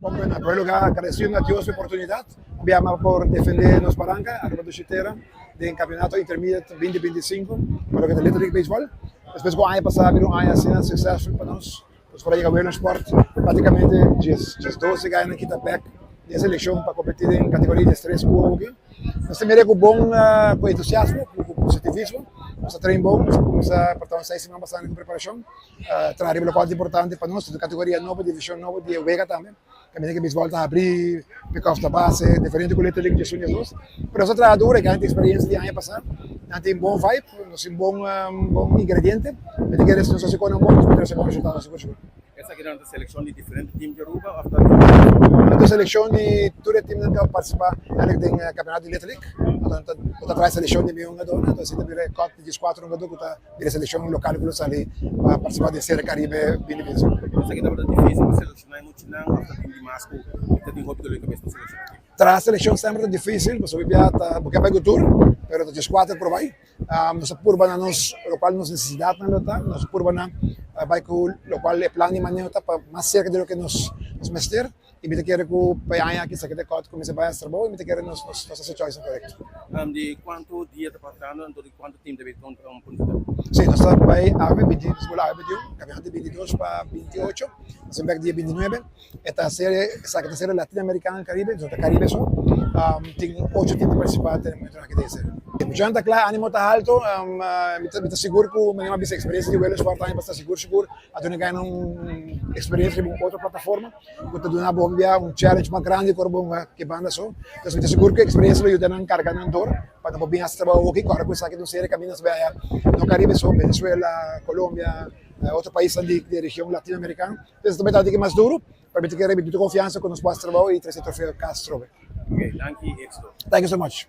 Bon, na primer lugar, agradecido na Dios pa e oportunidad. Un bia mas por defende nos baranca, Aruba Dushi Tera, den Campeonato Intermediate 2025, pa loke ta Little League Baseball. Despues cu aña pasa a bira un aña asina successful pa nos, nos por a yega Williamsport, practicamente 12 gainan kita bek den seleccion pa competi den categoria 13 cu awo aki. Nos ta mira cu bon, cu entusiasmo, cu positivismo, nos ta train bon, nos a cuminsa por ta un seis siman pasa cu preparacion. Traha riba lokual ta importante pa nos, kategoria nobo, divishon nobo di e wega tambe. Kaminda ku beisbòl ta habrí, pick-off ta base, diferente ku Little League djesun djesdos. Pero nos a traha duro, e gana tin eksperiencia di aña pasá, nan tin bon vibe, nos tin bon bon ingrediente. Mi ta kere si nos hasi konan bon, nos por trese bon resultado sigur sigur. Esakinan ta selekshon di diferente team di Aruba òf ta di un Ta selekshon di tur e teamnan ku a partisipá den kampionato di Little League. Anto bo ta traha selekshon di mi hungadónan, anto asina ta bira e kòp di dieskuater hungadó ku ta di e seleccion local cu lo sali pa participa den Serie Caribe 2025. Esaki tabata dificil pa selecciona e muchanan of ta tin dimas cu ta tin hopi dolor di cabeza pa selecciona team? Traha seleccion semper ta dificil pasobra bia ta bo ke bai cu tur pero ta 14 por bai. Nos a purba na nos locual nos necesidadnan lo ta, nos a purba na bai cu locual e plan di maneho ta pa mas cerca di loke nos mester. Y mi ta kere cu pa e aña aki esaki ta cut cuminsa bay haci trabou y mi ta kere nos nos haci e choice corecto. Di cuanto dia ta pasando anto di cuanto team ta bay contra un punto? Si, nos ta bay awe binti, nos bola awe binti un, campeonato di 22 pa 28, nos ta bek dia 29. E ta serie, esaki ta serie Latinoamericano en Caribe, nos ta Caribe so. Tin ocho team ta participa te momento aki den e serie. Muchanan ta cla, animo ta halto, mi ta mi ta sigur cu mi a bisa experiencia di Wellens Sport aña pasa sigur sigur a duna gana un experiencia riba un otro plataforma. Ku ta duna bo bia un challenge mas grandi ku ora bo hunga ke banda so. Entonces mi ta sigur ku e experiencia lo yuda nan karga nan dor pa nan por bin hasi trabou hoki. Ku ora ku esaki ta un serie kaminda nos bai aya no Karibe so, Venezuela, Colombia, otro paisnan di e region latinoamericano. Entonces ta bai ta diki mas duru, pero mi ta kere mi tin konfiansa ku nos por hasi trabou i trese e trofeo kas trobe. Ok, danki y éxito. Thank you so much.